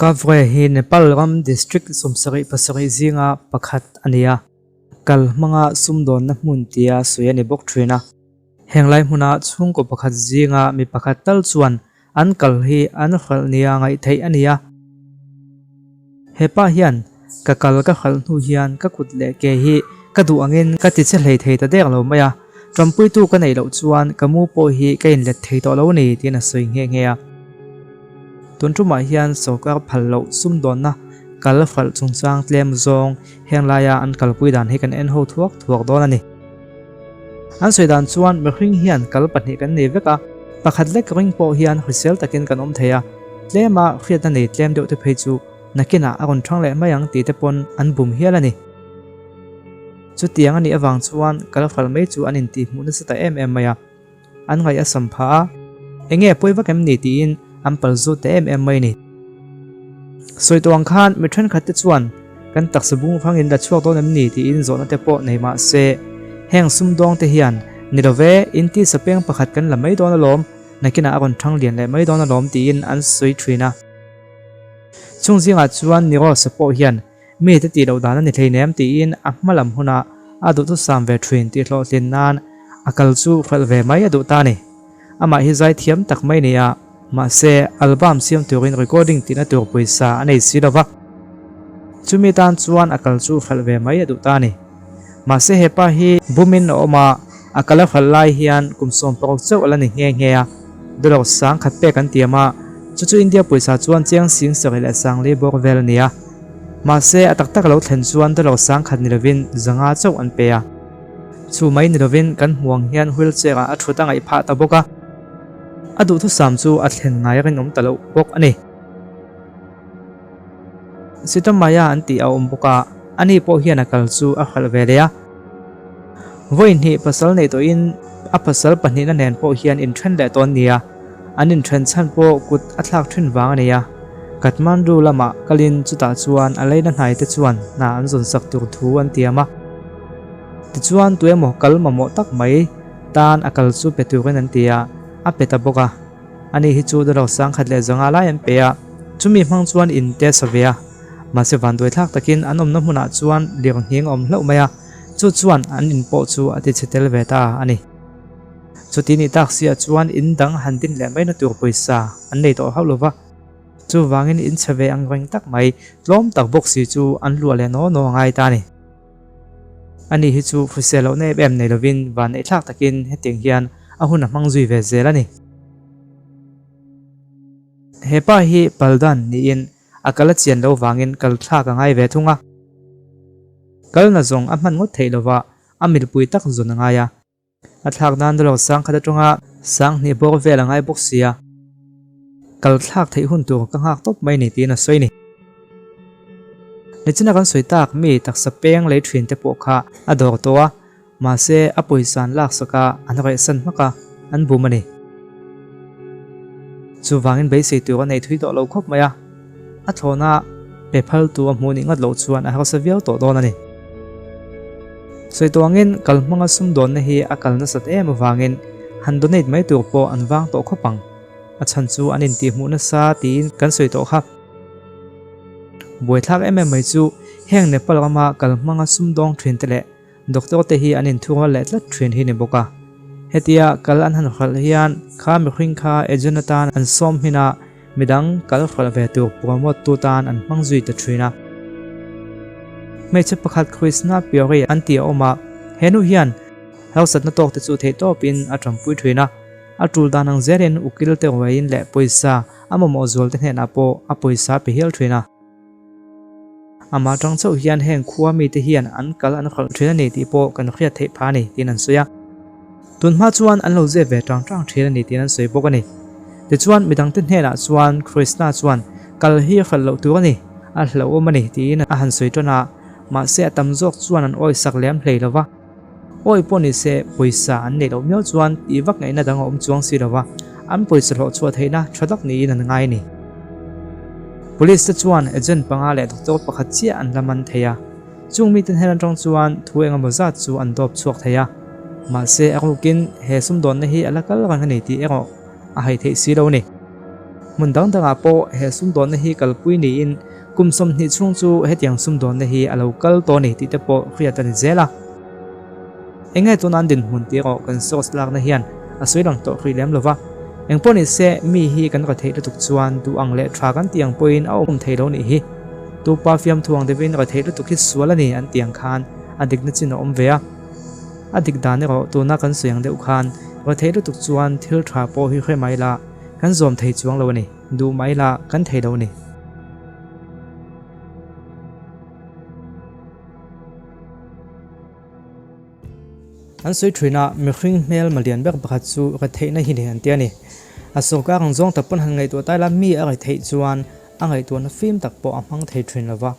Kavre hi Nepal ram district 77 zinga pakhat a ni a, kal hmanga sumdawnna hmun tia sawi a ni bawk thin a. Heng lai hmuna chhungkaw pakhat zinga mi pakhat tal chuan an kal hi an hralh nia ngaih theih a ni a. He pa hian ka kal ka hralh hnu hian ka kut leh ke hi ka duh angin ka ti che hlei thei ta dek lo mai a, ṭawmpuitu ka neih loh chuan ka mu pawh hi ka inlet thei tawh lo a ni tiin a sawi nghe nghe a. Tun tumah hian sorkar phal loh sumdawnna kal hralh chungchang tlem zawng heng laia an kalpui dan hi kan en ho thuak thuak dawn a ni. An sawi dan chuan mihring hian kal pahnih kan nei vek a, pakhat lek ring pawh hian hrisel takin kan awm thei a, tlema hriatna nei tlem deuh te phei chu nakinah a rawn thang leh mai ang tih te pawn an bum hial a ni. Chutiang a nih avang chuan kal hralh mai chu an intihhmuh nasa ta em em mai a. An ngaih a sam phah a, Enge pawi vak em ni tiin an pal zut ta em em mai ni. Sawi tawh ang khan mi thenkhat te chuan kan taksa bung vangin la chhuak dawn em ni tiin zawhna te pawh nei mah se, heng sumdawng te hian ni lo ve, in tisa peng pakhat kan la mai dawn alawm, nakinah a rawn thang lian leh mai dawn alawm tiin an sawi thin a. Chung zingah chuan Nirosa pawh hian Mi te tih loh dan a ni hleinem tiin a hma lam hunah a duhthusam ve thin tih hlawhtlin nan a kal chu hralh ve mai a duh ta a ni. Amah hi zai thiam tak mai nia, mahse album siam turin recording tihna tur pawisa a nei si lova. Chumi tan chuan a kal chu hralh ve mai a duh ta a ni. Mahse hepa hi bumin a awm a, a kal a hralh lai hian kum 16 chauh a la ni nghe nghe a, dollar 1000 pek an tiam a, chu chu India pawisa chuan chiang 75 bawr vel a ni a. Mahse a tak tak lo thlen chuan dollar 1000 ni lovin 500 chauh an pe a. Chu mai ni lovin kan hmu ang hian wheelchair ah a thut a ngaih phah ta bawk a, a duhthusam chu a thlen ngai a rinawm ta loh bawk a ni. Sitamaya an tih a awm bawk a, ani pawh hian a kal chu a hralh ve leh a. Vawi hnih pasal neih tawhin a pasal pahnihna nen pawh hian inthen leh tawn nia, an inthen chhan pawh kut a thlak thin vang a ni a. Kathmandu lamah kalin chutah chuan a leina hnai te chuan hna an zawn sak tur thu an tiam a. Tichuan tuemaw kal mamawh tak mai tan a kal chu pe turin an ti a, a pe ta bawk a. Ani hi chu dollar 1005 lai an pe a, chumi hmang chuan in te sa ve a. Mahse vanduai thlak takin an awmna hmunah chuan lirnghing a awm hlauh mai a, chu chuan an in pawh chu a tichhe tel ve ta a ni. Chuti nih tak siah chuan in dang han din leh mai na tur pawisa an nei tawh hauh lo va, chuvangin in chhe ve ang reng tak mai tlawm tak bawk si chu an luah leh naw naw a ngai ta a ni. Ani hi chu hrisel lohna em em nei lovin vanneih thlak takin hetiang hian a hun a hmang zui ve zel a ni. He pa hi Paldan niin a kal a chian lo vangin kal thlak a ngai ve thung a. Kalna zawng a hman ngawt theih lova a milpui tak zawn a ngai a. A thlak nan dollar 1000 atanga 2000 bawr vel a ngai bawk sia. Kal thlak theih hun tur ka nghak tawp mai ni tiin a sawi ni. Nichina kan sawi tak mi taksa peng lei thin te pawh kha a dawr tawh a, mahse a pawisa an laksak a, an rehsan hmak a, an bum a ni. Chuvangin beisei tur a nei thui tawh lo khawp mai a, a thlawhna pe phal tu a hmuh nih ngawt loh chuan a harsa viau tawh dawn a ni. Sawi tawh angin kal hmanga sumdawnna hi a kal nasat em avangin han donate mai tur pawh an vang tawh khawp ang. A chhan chu an intihhmuh nasa tiin kan sawi tawh kha. Buaithlak em em mai chu heng Nepal rama kal hmanga sumdawng thin te leh doctor te hi an inthurual leh tlat thin hi ni bawk a. Hetia kal an han hralh hian kha mihring kha agent atan an sawm hmin a, midang kal hralh ve tur promote tu tan an hmang zui ta thin a. Hmeichhe pakhat Krishna Pyori an tih a awm a, he nu hian hausatna tawk te chu theihtawpin a tanpui thin a. A tul dan ang zelin ukil te ruaiin leh pawisa a mamawh zual te hnenah pawh a pawisa pe hial thin a. Amah tang chauh hian heng khua mite hian an kal an hralh thin a ni tih pawh kan hriat theih phah a ni tiin an sawi a. Tun hma chuan an lo zep ve tang tang thin a ni tiin an sawi bawk a ni. Tichuan midangte hnenah chuan Krishna chuan kal hi a hralh loh tur a ni, a hlauhawm a ni tiin a han sawi tan a, mahse a tam zawk chuan an awisak lem hlei lo va. Awi pawh ni se, pawisa an neih loh miau chuan tih vak ngaihna dang a awm chuang si lova, an pawisa hlawh chhuah theihna tha tak niin an ngai a ni. Police te chuan agent panga leh doctor pakhat chiah an la man thei a, chung mite hnen atang chuan thu engemaw zat chu an dawp chhuak thei a, mahse a rukin he sumdawnna hi a la kal reng a ni tih erawh a hai theih si lo a ni. Hmun dang dangah pawh he sumdawnna hi kalpui niin kum 20 chhung chu hetiang sumdawnna hi a lo kal tawh a ni tih te pawh hriat a ni zel a. Enge tuna an dinhmun tih erawh kan source lakna hian a sawi lang tawh hrih lem lova. Engpawh ni se mi hi kan ra theih lutuk chuan duh ang leh tha kan tih ang pawhin a awm thei lo nih hi. Tupa fiamthu ang deuhin ra theih lutuk hi sual a ni an tih ang khan a dikna chin a awm ve a. A dik dan erawh tuna kan sawi ang deuh khan ra theih lutuk chuan thil tha pawh hi hre mai la kan zawm thei chuang lo a ni, duh mai la kan thei lo a ni. An sawi thin a, mihring hmel malian ber pakhat chu retheihna hi ni an ti a ni. A sawrkar ang zawng tak pawn han ngaihtuah tai la, mi a retheih chuan a ngaihtuahna fim tak pawh a hmang thei thin lo va.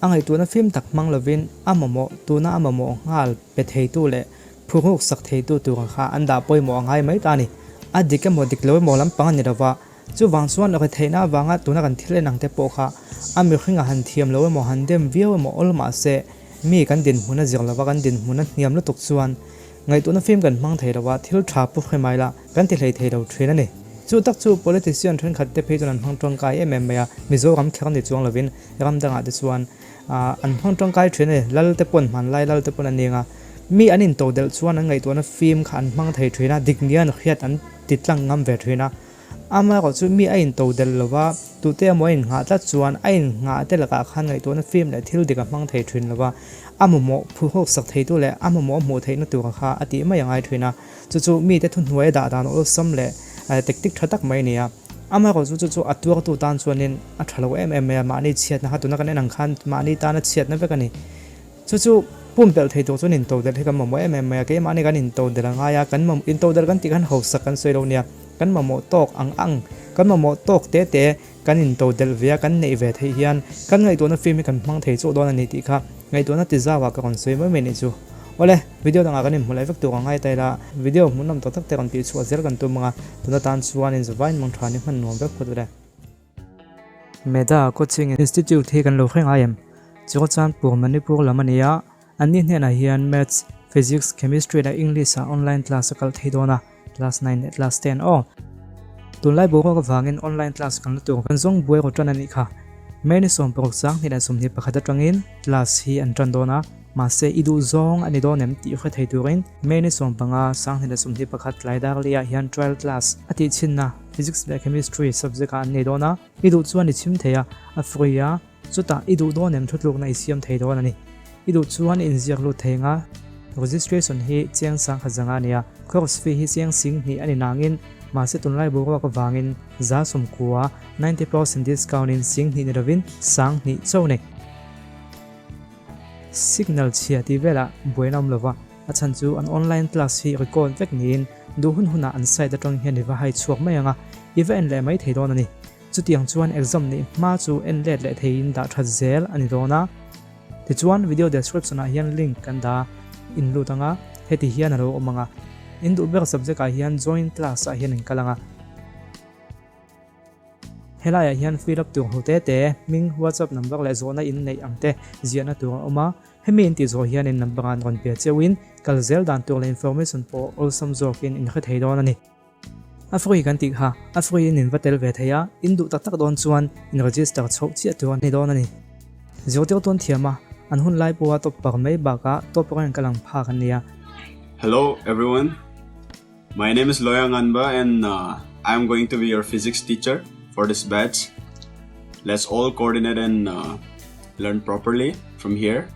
A ngaihtuahna fim tak hmang lovin a mamawh tuna a mamawh nghal pe theitu leh phuruk sak theitu tura kha an dah pawimawh a ngai mai ta a ni. A dik emaw dik lo emaw lampang a ni lo va, Chuvang chuan retheihna avanga tuna kan thil en ang te pawh kha a mihring a han thiam lo emaw han dem viau emaw awl mahse mi kan dinhmun a zir lova kan dinhmun a hniam lutuk chuan ngaihtuahna fim kan hmang thei lova thil tha pu hre mai la kan ti hlei thei lo thin a ni. Chu tak chu politician thenkhat te phei chuan an hmang tangkai em em mai a, Mizoram kher ni chuang lovin ram dangah te chuan an hmang tangkai thin a ni. Lal te pawn hmanlai lal te pawn an eng a, mi an intodelh chuan an ngaihtuahna fim kha an hmang thei thin a, dik nia an hriat an ti tlang ngam ve thin a. Amaherawh chu mi a into delh lo va, tute emaw a innghah tlat chuan a innghah te lakah khan ngaihtuahna fim leh thil dik a hmang thei thin lo va, a mamawh phuhawk sak theitu leh a mamawh a hmuh theihna tura kha a tih mai a ngai thin a. Chu chu mite thuhnuai a dah dan awlsam leh tactic tha tak mai a ni a. Amaherawh chu chu chu a tuartu tan chuanin a tha lo em em mai a, mahni chhiatna kha tuna kan en ang khan mahni tana chhiatna vek a ni. Chu chu pumpelh thei tur chuan intodelh hi kan mamawh em em mai a, keimahni kan intodelh a ngai a, kan mamawh intodelh kan tih khan hausak kan sawi lo nia, kan mamawh tawk ang ang, kan mamawh tawk te te kan intodelh ve a, kan neih ve theih hian kan ngaihtuahna film hi kan hmang thei chauh dawn a ni tih kha ngaihtuahna ti zauah ka rawn sawi mai mai nih chu. Awle, video dangah kan inhmu leh vek tur ang ngai ta ila, video hmuhnawm tak tak te rawn tih chhuah zel kan tum ang a, tuna tan chuan inzavain mangtha ni hman nuam vek phawt ule. Meda Coaching Institute hi kan lo hre ngai em? Churachandpur, Manipur lam a ni a, anni hnenah hian Maths, Physics, Chemistry leh English ah online class a kal thei dawn a, class 9 leh class 10 aw. Tunlai boruak avangin online class kan la tur kan zawng buai rawh tan a nih kha. May ni 16 2021 atangin class hi an tan dawn a, mahse i duh zawng a ni dawn em tih hre thei turin May ni 15 2021 tlai dar leh ah hian trial class a tih chhinna Physics leh Chemistry subject ah an nei dawn a, i duh chuan i chhim thei a, a free a, chutah i duh dawn em thutlukna i siam thei dawn a ni. I duh chuan i inziak lut thei anga, registration hi chiang sangkhat zanga a ni a, course fee hi chiang sing hnih a ni nangin mahse tunlai boruak avangin 90%, 90% discount in sing hnih ni lovin sang hnih chauh a ni. Signal chhia tih velah buaina awm lova, a chhan chu an online class hi record vek niin duh hun hunah an site atang hian i va hai chhuak mai ang a, i va en leh mai thei dawn a ni. Chutiang chuan exam neih hma chu en let leh theiin dah that zel a ni dawn a. Tichuan video description ah hian link kan dah in lut ang a, heti hian a lo awm ang a. In duh ber subject ah hian join class ah hian in kal ang a. Helaiah hian fill up tur ho te te, hming, WhatsApp number leh zawhna in neih ang te ziahna tur a awm a. Hemi in tih zawh hian in number ah an rawn pe cheuhin kal zel dan tur leh information pawh awlsam zawkin in hre thei dawn a ni. A free kan tih kha a free in in va tel ve thei a, in duh tak tak dawn chuan in register chhoh chiah tur a ni dawn a ni. Zirtir tawn thiam a, an hun lai pawha top par mai bakah top rank a lang phak an ni a. Hello everyone. My name is Loya Nganba and uh, I'm going to be your physics teacher for this batch. Let's all coordinate and uh, learn properly from here.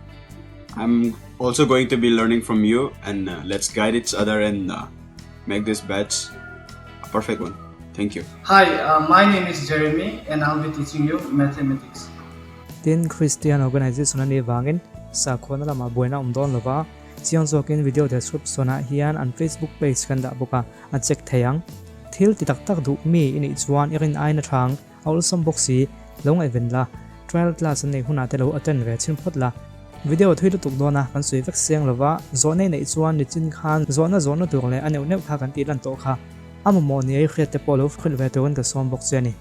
I'm also going to be learning from you and uh, let's guide each other and uh, make this batch a perfect one. Thank you. Hi, uh, my name is Jeremy and I'll be teaching you mathematics. Tin Christian organization ani wangin sakhuana lama buaina awm dawn lova Chiang zawkin video description ah hian an Facebook page kan dah bawk a, a check thei ang. Thil ti tak tak duh mi i nih chuan i rin aiin a tha ang, a awlsam bawk si, lo ngaihven la, trial class an neih hunah te lo attend ve chhin phawt la. Video thui lutuk dawn a, kan sawi vek seng lova, zawhna i neih chuan nichin khan zawhna zawhna tur leh a neuh neuh kha kan tih lan tawh kha. A mamawh ni ei hriat te pawh lo hrilh ve turin ka sawm bawk che a ni.